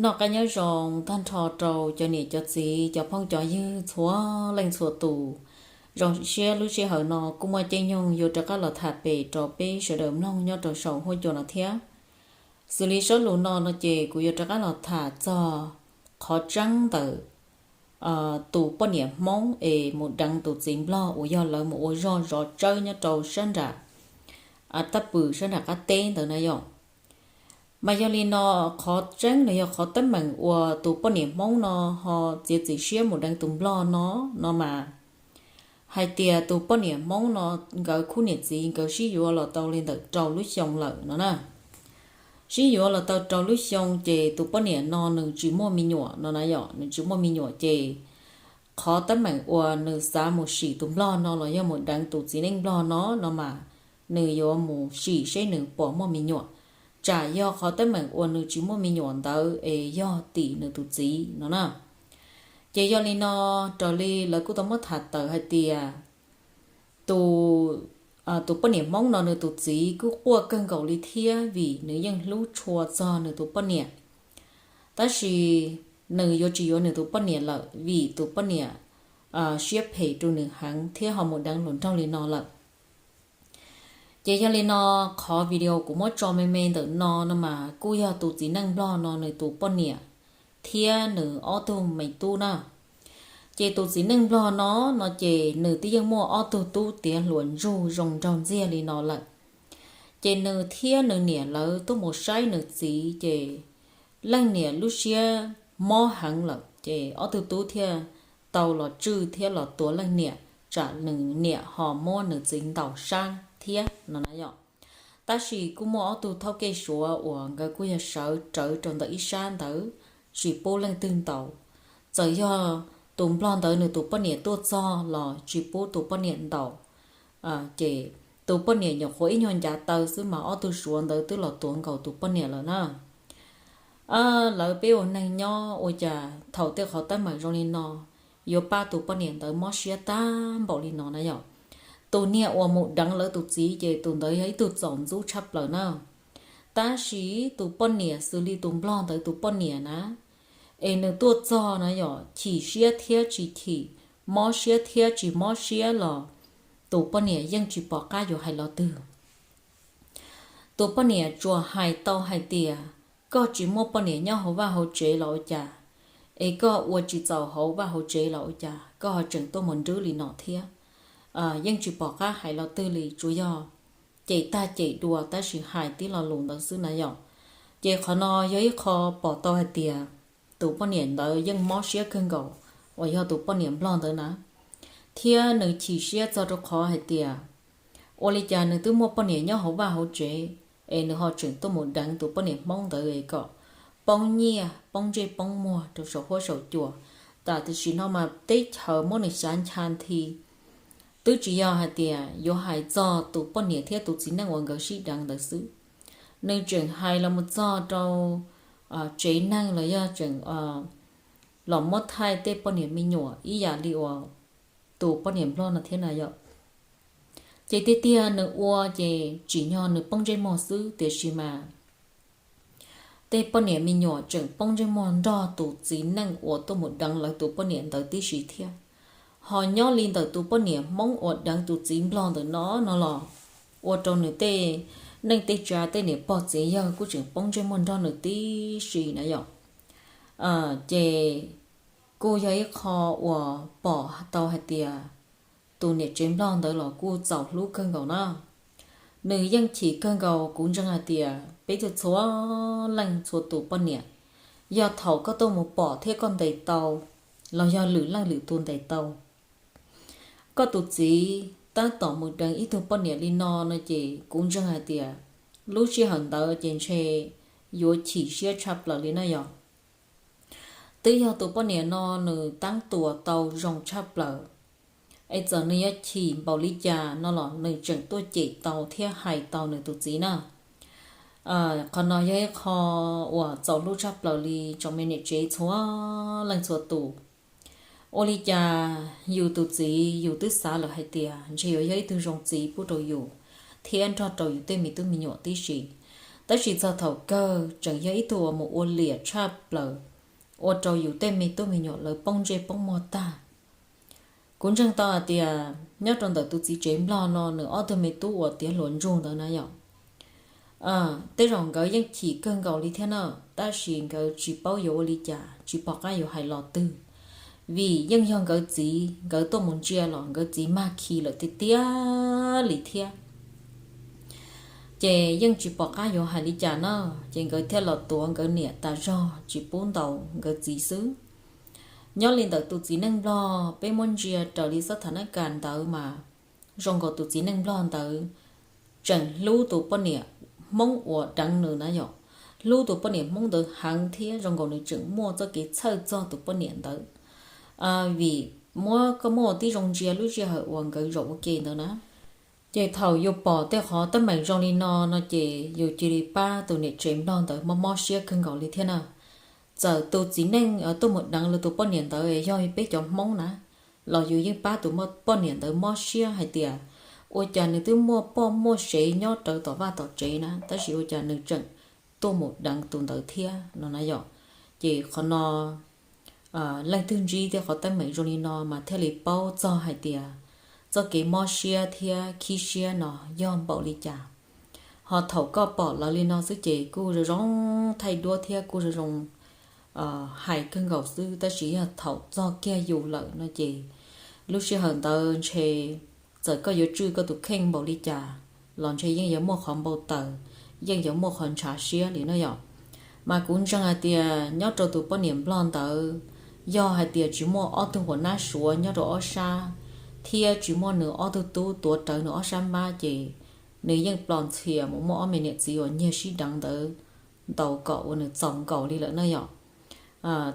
Noj qab nyob zoo tag nrho rau cov niam cov txiv, cov phooj cov ywg txhua leej txhua tus. Zoo siab lub sij hawm no kuj muaj caij nyoog yuav rov qab los tham pem rau peb sawv daws mloog nyob rau saum huab cua no thiab. Xws li sab lus no no ces kuv yuav rov qab los tham txog qhov tseeb ntawm tus poj niam Hmoob es mus deev tus txiv Nplog uas yog lawv mus ua zog zov tsawb nyob rau sab nram Tab Pwm sab nram qab teb ntawd na yom. Mas yog li no, qhov tseeb los yog qhov teeb meem uas tus poj niam Hmoob no ho txiav txim siab mus deev tus Nplog no, no mas hais tias tus poj niam Hmoob no nkawd khub niam txiv nkawd sib yuav los tau li ntawm rau lub xyoo lawm no na. Sib yuav los tau rau lub xyoo ces tus poj niam no nws tsis muaj me nyuam no na yom, nws tsis muaj me nyuam ces qhov teeb meem uas nws xav mus sim tus Nplog no los yog mus deev tus txiv neej Nplog no no mas nws yuav mus sim seb nws puas muaj me nyuam, tsam yog qhov teeb meem uas nws tsis muaj me nyuam ntawd es yog tim nws tus txiv no na. Ces yog li no, raws li lawv kuj tau muab tham tawm hais tias tus tus poj niam Hmoob no nws tus txiv kuj quaj kawg nkaus li thiab vim nws yeej hlub tshua txog nws tus poj niam. Tab sis nws yuav tsis yuav nws tus poj niam lawm vim tus poj niam siab phem rau nws heev thiab ho mus deev hluas nraug li no lawm. Ces yog li no, qhov video kuv muab tso me me ntawm no no mas kuj yog tus txiv neej Nplog no nws tus poj niam thiab nws ob tug me tub na. Ces tus txiv neej Nplog no, no ces nws twb yeej muaj ob tug tub tiav hluas ntsug zoo nraug ntxiag li no lawm. Ces nws thiab nws niam lawv tuaj mus saib nws txiv ces leej niam lub siab mob heev lawm ces ob tug tub thiaj tau los tswj thiab los tuav leej niam tsam nws niam ho muab nws txiv ntaus sab thiab no na yom. Tab sis kuj muaj ob tug thauj kev Suav uas nkawd kuj yog sawv rawv rau ntawm ib sab ntawd tsis pub leej twg ntaus. Txawm yog tus Nplog ntawd nws tus poj niam tuaj txog los tsis pub tus poj niam ntaus. Ces tus poj niam nyuam qhuav ib nyuag ncav taw xwb mas ob tug Suav ntawd twb los tuav nkaus tus poj niam lawm na. Lawv peb ua neeg nyob ua cas thaum tej qhov teeb meem zoo li no yuav pab tus poj niam ntawd mob siab tag npaum li no na yom. Tus niag uas mus deev lawv tus txiv ces tus ntawd yog ib tug txaus ntxub tshaj plaws na. Tab sis tus poj niam xws li tus Nplog ntawd tus poj niam na, es nws tuaj txog na yom, chim siab thiab tsis chim, mob siab thiab tsis mob siab los tus poj niam yeej tsis pom qab yuav hais lo twg. Tus poj niam tsuas hais tau hais tias, koj tsis muaj poj niam nyob hauv vaj hauv tsev los ua cas, es koj ua tsis txaus hauv vaj hauv tsev los ua cas koj ho tseem tuaj mus nrwb li no thiab. Yeej tsis pom qab hais lo twg li, tsuas yog cem tag cem dua tab sis hais tib lo lus ntawd xwb na yom. Ces qhov no yog ib qho pom tau hais tias tus poj niam ntawd yeej mob siab kawg nkaus uas yog tus poj niam Nplog ntawd na, thiab nws chim siab txog rau qhov hais tias ua li cas nws twb muaj poj niam nyob hauv vaj hauv tsev, es nws ho tseem tuaj mus deev tus poj niam Hmoob ntawd es kom poob nyiaj poob ntsej poob muag rau saum huab saum cua. Tam sim no mas teb chaws muab nws xyav ncha nthi. Twb tsis yog hais tias yuav hais txog tus poj niam thiab tus txiv neej uas nkawd sib deev ntawd xwb, nws tseem hais los mus txog rau tsev neeg los yog tseem los muab thaij tej poj niam me nyuam ib yam li uas tus poj niam Nplog no thiab na yom. Ces tiag tiag nws ua ces tsim nyog nws poob ntsej muag xwb, tiam sis mas tej poj niam me nyuam tseem poob ntsej muag nrog tus txiv neej uas tuaj mus deev lawv tus poj niam ntawd tib si thiab. Ho nyob li ntawm tus poj niam Hmoob uas deev tus txiv Nplog ntawm no no los ua rau nws tej neej tej tsa tej niam pog txiv yawg kuj tseem poob ntsej muag nrog nws tib si na yom. Ces kuj yog ib qho uas pom tau hais tias tus niam tsev Nplog ntawd los kuj txaus hlub kawg nkaus na. Nws yeej chim kawg nkaus, kuv ntseeg hais tias peb txhua txhua leej txhua tus poj niam, yog thaum koj tuaj mus pom thiab koj ntes tau, los yog lwm leej lwm tus ntes tau koj tus txiv tab tom mus deev ib tug poj niam li no no ces kuv ntseeg hais tias lub sij hawm ntawd ces ntshe yuav chim siab tshaj plaws li na yom. Twb yog tus poj niam no nws tab tom tau zoo tshaj plaws, es txawm nws yuav chim npaum li cas no los nws tseem tuaj cem tau thiab hais tau nws tus txiv na. Qhov no yog ib qho uas txaus hlub tshaj plaws li tsoom me niam tsev txhua leej txhua tus. Ua li cas yus tus txiv yus twb xav lawm hais tias ntshe yuav yog ib tug zoo txiv pub rau yus thiab nrog rau yus tej me tub me nyuam tib si, Tab sis txog thaum kawg tseem yog ib tug uas mus ua liam tshaj plaws, ua rau yus tej me tub me nyuam lawv poob ntsej poob muag tag. Kuv ntseeg tau hais tias nyob rau ntawm tus txiv tsev nplog no nws ob tug me tub uas tiav hluas ntsug ntawd na yom, tej zaum nkawd yeej chim kawg nkaus li thiab na, tab sis nkawd tsis paub yuav ua li cas, tsis pom qab yuav hais los twg, vim yeej yog nkawd txiv, nkawd tuaj mus ntsia los nkawd txiv mag khi lawm tiag tiag li thiab. Ces yeej tsis pom qab yuav hais li cas na, ces nkawd thiaj los tuav nkawd niam tas zog tsis pub ntaus nkawd txiv xwb. Nyob li ntawm tus txiv neej nplog peb muab ntsia raws li xab thas nab kas ntawd mas zoo nkaus tus txiv neej nplog ntawd tseem hlub tus poj niam Hmoob uas deev nws na yom, hlub tus poj niam Hmoob ntawd heev thiab zoo nkaus nws tseem muaj txoj kev txhawj txog tus poj niam ntawd. Vim muab koj muaj ua tib zoo ntsia lub sij hawm uas nkawd zaum ua ke ntawd na, ces thaum yus pom tej qhov teeb meem zoo li no no ces yus cia li pab tus niam tsev nplog ntawd mob mob siab kawg nkaus li thiab na. Txawm tus txiv neej tuaj mus deev lawv tus poj niam ntawd yog peb cov Hmoob na, los yus yeej pab tus poj niam ntawd mob siab hais tias ua cas nws twb muaj poj muaj sev nyob rawv tom vaj tom tsev na, tab sis ua cas nws tseem tuaj mus deev tus ntawd thiab no na yom. Ces qhov no leej twg ntsib tej qhov teeb meem zoo li no mas thiaj li paub txog hais tias txoj kev mob siab thiab khib siab no yog npaum li cas. Ho thaum koj pom lawv li no xwb ces kuj zoo zoo thaij duab thiab kuj zoo zoo hais kawg nkaus xwb, tab sis yog thaum txog kiag yus lawm no ces lub sij hawm ntawd ntshe txawm koj yuav tswj koj tus kheej npaum li cas los ntshe yeej yuav muaj qhov npau taws, yeej yuav muaj qhov ntshav siab li no yom. Mas kuv ntseeg hais tias nyob rau tus poj niam nplog ntawd, yog hais tias tsis muaj ob tug huam nab suav nyob rau ob sab, thiab tsis muaj nws ob tug tub tuav rawv nws ob sab npab ces nws yeej plos ntxhias mus muaj ob me niam txiv uas nyiag sib deev ntawd ntaus kom uas nws txaus nkaus li lawm na yom.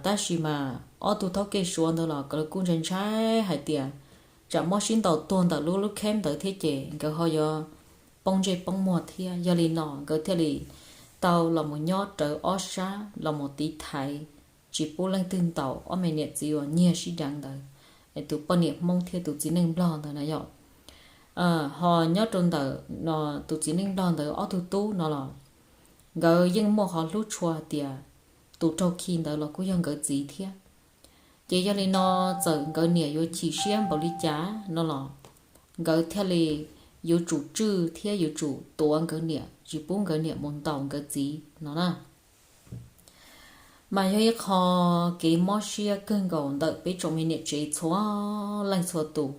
Tab sis mas ob tug thaub kej suav ntawd los lawv kuj ntshai ntshai hais tias tsam mob sib ntaus tuag ntawm lub lub kheb ntawd thiab ces nkawd ho yuav poob ntsej poob muag thiab. Yog li no nkawd thiaj li tau los mus nyob rawv ob sab los mus tiv thaiv, tsis pub leej twg ntaus ob me niam txiv uas nyiag sib deev ntawd, tus poj niam Hmoob thiab tus txiv neej nplog ntawd na yom. Ho nyob rau ntawm tus txiv neej nplog ntawd ob tug tub no los nkawd yeej muaj qhov hlub tshua tias tus raug khi ntawd los kuj yog nkawd txiv thiab. Ces yog li no txawm nkawd niam yuav chim siab npaum li cas no los nkawd thiaj li yuav tsum tswj thiab yuav tsum tuav nkawd niam tsis pub nkawd niam mus ntaus nkawd txiv no na. Mas yog ib qho kev mob siab kawg nkaus ntawm peb tsoom me niam tsev txhua leej txhua tus.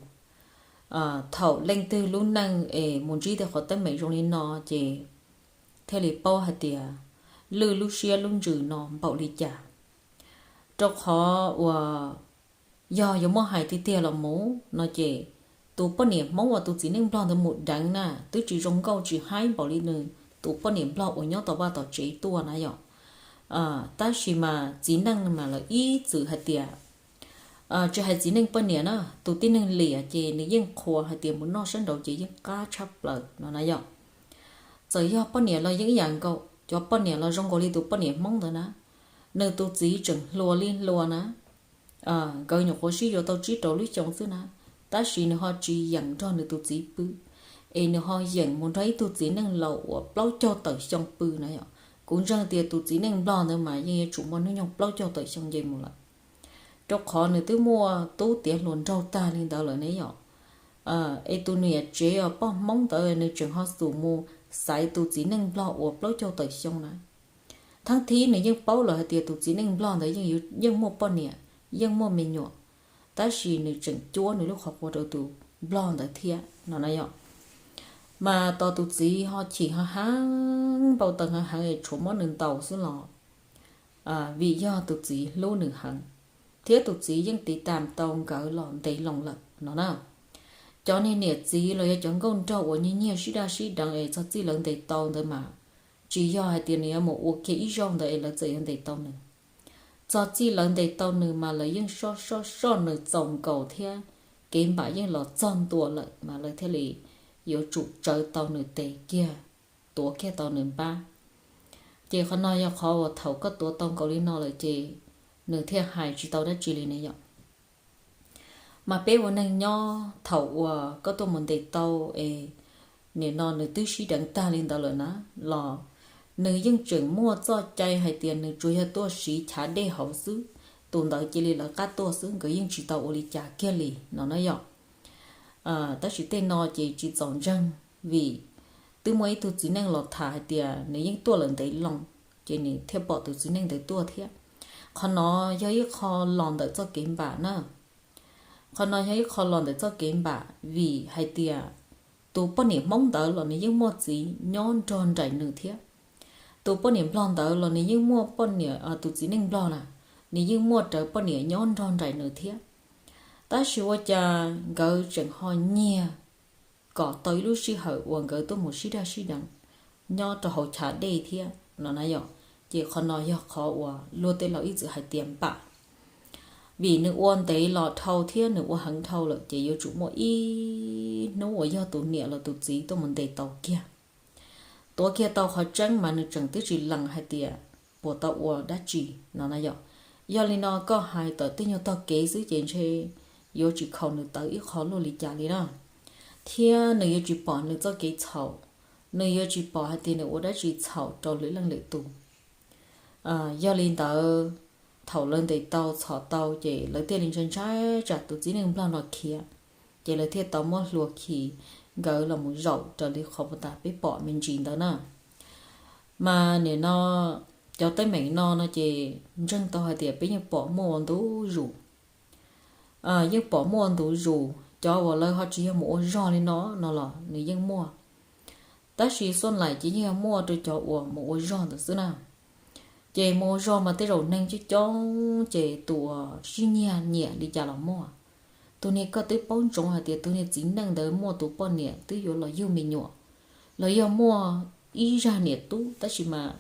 Thaum leej twg lub neej es mus ntsib tej qhov teeb meem zoo li no ces thiaj li paub hais tias lwj lub siab lub ntsws no npaum li cas. Rau qhov uas yog yuav muaj hais tiag tiag los mus no ces tus poj niam Hmoob uas tus txiv neej nplog ntawd mus deev na twb tsis zoo nkauj tsis haib npaum li nws tus poj niam nplog uas nyob tom vaj tom tsev tuaj na yom. Tab sis mas txiv neej mas lawv ib txwm hais tias, tsis hais txiv neej poj niam na, tus tib neeg liam ces nws yeej qhuas hais tias mus noj sab nraud ces yeej qab tshaj plaws no na yom. Txawm yog poj niam los yeej ib yam nkaus, cov poj niam los zoo nkaus li tus poj niam Hmoob ntawd na, nws tus txiv tseem hluas li hluas na, nkawd nyuam qhuav sib yuav tau tsib rau lub xyoo xwb na, tab sis nws ho tsis yeem nrog nws tus txiv pw, es nws ho yeem mus nrog ib tug txiv neej laus uas plaub caug tawm xyoo pw na yom. Kuv ntseeg tias tus txiv neej nplog ntawd mas yeej yuav tsum muaj hnub nyoog plaub caug tawm xyoo nce mus lawm. Rau qhov nws twb muaj tub tiav hluas nraug tag li ntawd lawm ne yom. Es tus niam tsev uas poj Hmoob ntawd nws tseem ho xum mus xaiv tus txiv neej nplog uas plaub caug tawm xyoo na. Thaum thib nws yeej paub lawm hais tias tus txiv neej nplog ntawd yeej muaj poj niam, yeej muaj me nyuam, tab sis nws tseem cuab nws lub qhov quav rau tus nplog ntawd thiab no na yom. Mas tos tus txiv ho chim heev heev, npau taws heev heev es tshuav muab nws ntaus xwb los vim yog tus txiv hlub nws heev, thiab tus txiv yeej tiv tam tau nkawd los ntev loo lawm no na. Cov niag niam txiv los yog cov nkauj nraug uas nyiag nyiag sib daj sib deev es txog txij lawv ntes tau ntawd mas tsis yog hais tias nws yuav mus ua kiag ib zaug ntawd es lawv txawm yuav ntes tau nws. Txog txij lawv ntes tau nws mas lawv yeej soj soj soj nws txaus nkaus thiab kev npam yeej los txog ntua lawm mas lawv thiaj li yuav tsum tsawv tau nws tes kiag, tuav kiag tau nws npab. Ces qhov no yog qhov uas thaum koj tuav tau nkaus li no lawm ces nws thiaj hais tsis tau dab tsi li ne yom. Mas peb ua neeg nyob thaum uas koj tuaj mus ntes tau es nim no nws twb sib deev tag li ntawd lawm na, los nws yeej tseem muaj txoj cai hais tias nws tsuas yog tuaj siv chav dej hauv xwb, tus ntawd cia li lawv qab tuaj xwb, nkawd yeej tsis tau ua li cas kiag li no na yom. Tab sis tej no ces tsis txaus ntseeg, vim twb muaj ib tug txiv neej los tham hais tias nws yeej tuaj lawm ntev loo, ces nws thiaj pom tus txiv neej ntawd tuaj thiab. Qhov no yog ib qho los ntawm txoj kev npam na. Qhov no yog ib qho los ntawm txoj kev npam vim hais tias tus poj niam Hmoob ntawd los nws yeej muaj txiv nyob nrog nraim nws thiab. Tus poj niam Nplog ntawd los nws yeej muaj poj niam, tus txiv neej Nplog na, nws yeej muaj rawv poj niam nyob nrog nraim nws thiab. Tab sis ua cas nkawd tseem ho nyiag kom tau ib lub sij hawm uas nkawd tuaj mus sib daj sib deev nyob rau hauv chav dej thiab no na yom. Ces qhov no yog qhov uas luag tej laus ib txwm hais tias npam, vim nws ua ntev los dhau thiab nws ua heev dhau lawm ces yuav tsum muaj ib hnub uas yog tus niam los tus txiv tuaj mus ntes tau kiag, tuav kiag tau qhov tseeb mas nws tseem twb tsis lees hais tias puas tau ua dab tsi no na yom. Yog li no koj hais tawm tej nyuag tog kev xwb ces ntshe yuav tsis khaus nws tawv ib qho luaj li cas li na. Thiab nws yuav tsis pom nws txoj kev txhaum, nws yuav tsis pom hais tias nws ua dab tsi txhaum rau lwm leej lwm tus. Yog li ntawd, thaum lawv ntes tau txhom tau ces lawv thiaj li ntshai ntshai tsam tus txiv neej Nplog no khiav, ces lawv thiaj tau muab hlua khi nkawd los mus zaum raws li qhov uas tas peb pom me ntsis ntawd na. Mas nim no cov teeb meem no no ces ntseeg tau hais tias peb yeej pom muaj ua ntu zus. Yeej pom muaj ua ntu zus, cov uas lawv ho tsis yog mus ua zog li no no los nws yeej muaj. Tab sis xuaj laim ces yeej yog muaj rau cov uas mus ua zog ntawd xwb na. Ces mus ua zog mas tej zaum neeg coob coob ces tus uas sib nyiag nyiam li cas los muaj. Tus niag koj twb paub ntsoov hais tias tus niag txiv neej ntawd muaj tus poj niam twb yuav los yug me nyuam, los yog muaj ib zaj niam tub, tab sis mas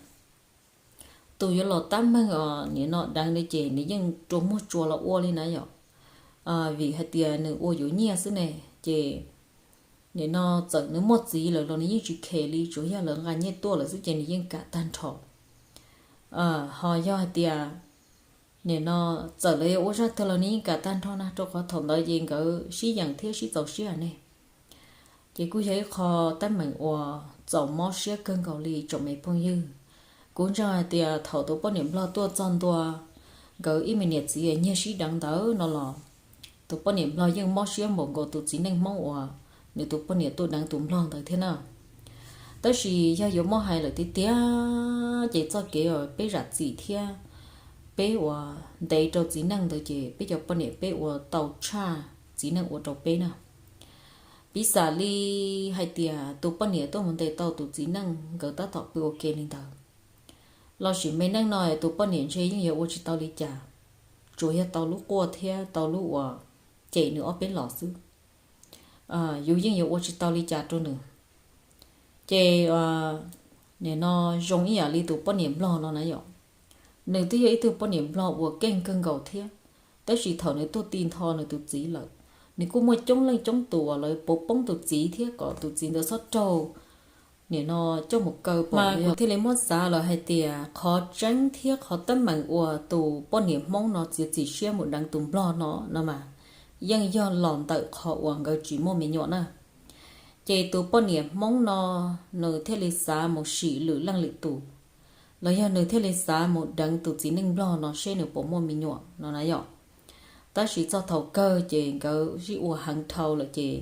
tus yuav los tab meeg os nim no deev li ces nws yeej rua muag tsua los ua li na yom. Vim hais tias nws ua yuav nyiaj xwb ne, ces nim no txawm nws muaj txiv lawm los nws yeej tsis khes li, tsuas yog lawv nqa nyiaj tuaj lawm xwb ces nws yeej kam tag nrho. Ho yog hais tias nim no txawm lawv yuav ua zaj twg los nws yeej kam tag nrho na, rau qhov thaum ntawd ces nkawd sib yeem thiab sib txaus siab ne. Ces kuj yog ib qho teeb meem uas txaus mob siab kawg nkaus li tsoom me phooj ywg. Kuv ntseeg hais tias thaum tus poj niam Nplog tuaj txog ntua nkawd ib me niam txiv nyiag sib deev ntawd no los tus poj niam Nplog yeej mob siab npaum nkaus tus txiv neej Hmoob uas nws tus poj niam tuaj deev tus Nplog ntawd thiab na. Tab sis yog yuav muab hais lawm tiag tiag ces txoj kev uas peb zam txim thiab peb uas ntev rau txiv neej ntawd ces peb cov poj niam peb ua tau tshaj txiv neej ua rau peb na. Piv xam li hais tias tus poj niam tuaj mus ntes tau tus txiv neej, nkawd tab tom pw ua ke li ntawd, los sis me neej no tus poj niam ntshe yeej yuav ua tsis tau li cas, tsuas yog tau lub quaj thiab tau lub uas cem nws ob peb los xwb. Yus yeej yuav ua tsis tau li cas rau nws. Ces nim no zoo ib yam li tus poj niam Nplog no na yom, nws twb yog ib tug poj niam Nplog uas keej kawg nkaus thiab, tab sis thaum nws tuag ti nrho nws tus txiv lawm, nws kuj muaj coob leej coob tus uas lawv puav poob tus txiv thiab kom tus txiv ntawd txhob raug nim no coj mus kaw pom. Mas kuv thiaj li muab xav lawm hais tias qhov tseeb thiab qhov teeb meem uas tus poj niam Hmoob no txiav txim siab mus deev tus Nplog no no mas yeej yog los ntawm qhov uas nkawd tsis muaj me nyuam na. Ces tus poj niam Hmoob no nws thiaj li xav mus sim lwm leej lwm tus, los yog nws thiaj li xav mus deev tus txiv neej Nplog no seb nws puas muaj me nyuam no na yom. Tab sis txog thaum kawg ces nkawd sib ua heev dhau lawm ces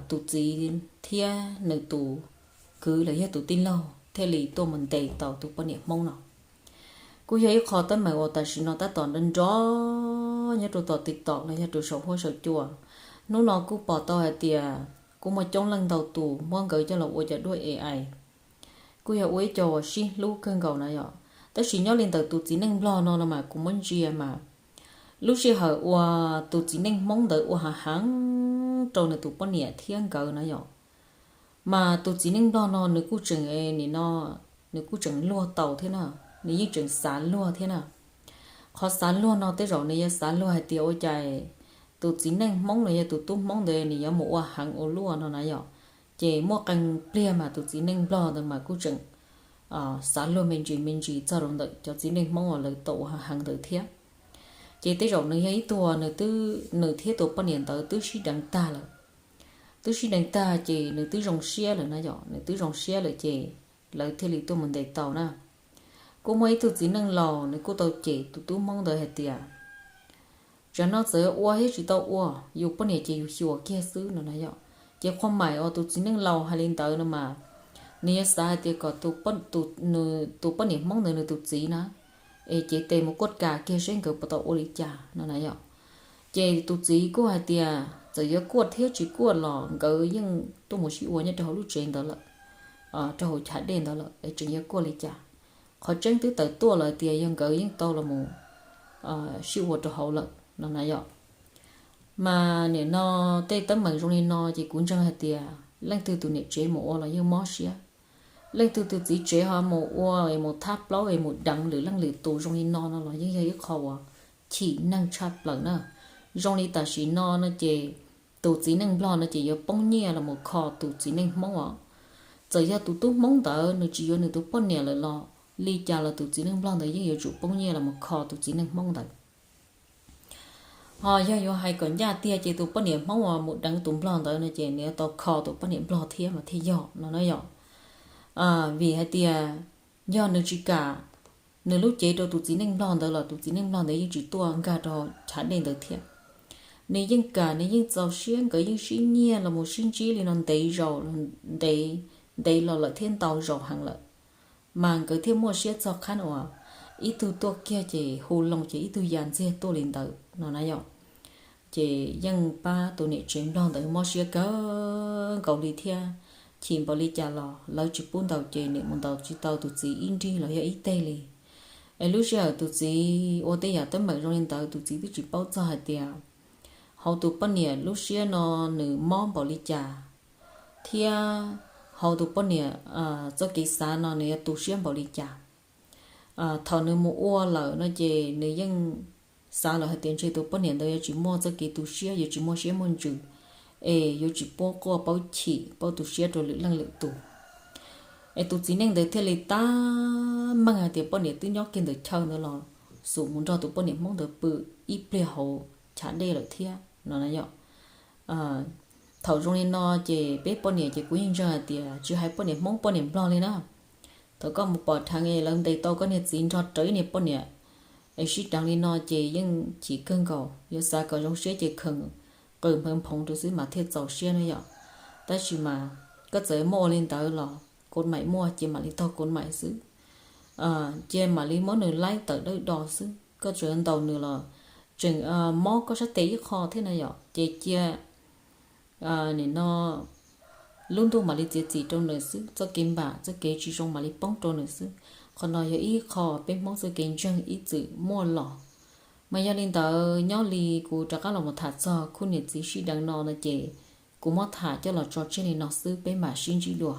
tus txiv thiab nws tus kwv los yog tus tij laug thiaj li tuaj mus ntes tau tus poj niam Hmoob no. Kuj yog ib qho teeb meem uas tam sim no tab tom nrov nrov nyob rau tom TikTok los yog rau saum huab saum cua. Hnub no kuj pom tau hais tias kuj muaj coob leej ntau tus muab nkawd coj los ua cov duab A I, kuj yog ua ib co uas sib hlub kawg nkaus na yom. Tab sis nyob li ntawm tus txiv neej Nplog no no mas kuv muab ntsia mas lub sij hawm uas tus txiv neej Hmoob ntawd ua hav heev rau nws tus poj niam thiab nkawd na yom, mas tus txiv neej Nplog no nws kuj tseem nim no nws kuj tseem luag tau thiab na, nws yeej tseem xav luag thiab na. Qhov xav luag no tej zaum nws yuav xav luag hais tias ua cas tus txiv neej Hmoob los yog tus tub Hmoob ntawd nws yuav mus ua heev ua luaj no na yom. Ces muaj qee pliag mas tus txiv neej Nplog ntawd mas kuj tseem xav luag me ntsis me ntsis txog rau ntawm cov txiv neej Hmoob uas lawv tau ua heev ntawd thiab. Ces tej zaum nws yog ib tug uas nws thiab tus poj niam ntawd twb sib deev tag lawm. Twb sib deev tag ces nws twb zoo siab lawm na yom, nws twb zoo siab lawm ces lawv thiaj li tuaj mus ntes tau na. Kuj muaj ib tug txiv neej laus nws kuj tau cem tus tub hmoob ntawd hais tias, tsam no txawm yuav ua thiab tsis tau ua, yus poj niam ces yus xyuas kiag xwb no na yom. Ces qhov maim uas tus txiv neej laus hais li ntawd no mas, nws yog xav hais tias kom tus poj niam hmoob ntawd nws tus txiv na, es cev tes mus kuaj kas kiag seb nkawd puas tau ua li cas no na yom. Ces tus txiv kuj hais tias txawm yuav kuaj thiab tsis kuaj los nkawd yeej tuaj mus sib ua nyob rau hauv lub tsev ntawd lawm, rau hauv chav dej ntawd lawm es tseem yuav kuaj li cas. Qhov tseeb twb tawm tuaj lawm tias yog nkawd yeej tau los mus sib ua rau hauv lawm no na yom. Mas nim no tej teeb meem zoo li no ces kuv ntseeg hais tias leej twg tus niam tsev mus ua los yeej mob siab. Leej twg tus txiv tsev ho mus ua es mus thab plaub es mus deev lwm leej lwm tus zoo li no no los yeej yog ib qho uas chim neeg tshaj plaws na. Zoo li tam sim no no ces tus txiv neej nplog no ces yuav poob nyiaj los mus kho tus txiv neej hmoob os. Txawm yog tus tub hmoob ntawd nws tsis yuav nws tus poj niam lawm los li cas los tus txiv neej nplog ntawd yeej yuav tsum poob nyiaj los mus kho tus txiv neej hmoob ntawd. Ho yog yuav hais kom ncaj tiag ces tus poj niam hmoob uas mus deev tus nplog ntawd no ces nws yuav tau kho tus poj niam nplog thiab mas thiaj yog no na yom. Vim hais tias yog nws tsis kam nws lub cev rau tus txiv neej nplog ntawd los tus txiv neej nplog ntawd yeej tsis tuaj nkag rau chav dej ntawd thiab. Nws yeej kam, nws yeej txaus siab, nkawd yeej sib nyiag los mus sib ntsib li no ntev zaus, ntev, ntev los lawm thiab ntau zaus heev lawm. Mas nkawd thiaj muaj siab txog qhab uas ib tug tuaj kiag ces hu loo ces ib tug ya ntxiag tuaj li ntawd no na yom. Ces yeej pab tus niam tsev nplog ntawd mob siab kawg nkaus li thiab. Chim npaum li cas los lawv tsis pub ntaus ces niam mus ntaus tsis tau tus txiv ib nrig los yog ib teg li. Es lub sij hawm tus txiv ua tej yam teeb meem zoo li ntawd tus txiv twb tsis paub txog hais tias hauv tus poj niam lub siab no nws mob npaum li cas thiab hauv tus poj niam txoj kev xav no nws yuav tu siab npaum li cas. Thaum nws mus ua lawm no ces nws yeej xav lawm hais tias ntshe tus poj niam ntawd yuav tsis muaj txoj kev tu siab, yuav tsis muaj siab muaj ntsws, es yuav tsis paub quaj paub chim paub tu siab rau lwm leej lwm tus. Es tus txiv neej ntawd thiaj li tab meeg hais tias poj niam twb nyob kiag ntawm chaw ntawd los xub mus nrog tus poj niam hmoob ntawd pw ib pliag hauv chav dej lawm thiab no na yom. Thaum zoo li no ces peb poj niam ces kuv yeej ntseeg hais tias tsis hais poj niam hmoob poj niam nplog li na, thaum koj mus pom dheev es lawv ntes tau koj niag txiv nrog rawv ib niag poj niam es sib deev li no ces yeej chim kawg nkaus, yuav xav kom zoo siab ces kheev qw hmawv nphoov rau xwb mas thiaj txaus siab na yom. Tab sis mas koj txawm muaj ua li ntawd los kos maim muaj ces mam li taug kos maim xwb, ces mam li muab nws laib tawm dawb do xwb. Koj tseem ntaus nws los tseem mob koj sab tes ib qho thiab na yom, ces cia nim no lub ntuj mam li txiav txim rau nws xwb, txoj kev npam txoj kev tsis zoo mam li poob rau nws xwb. Qhov no yog ib qho peb hmoob txoj kev ntseeg ib txwm muaj los. Mas yog li ntawd nyob li kuv rov qab los mus tham txog khub niam txiv sib deev no no ces kuv muab tham coj los tso tseg li no xwb, peb mam sib ntsib dua.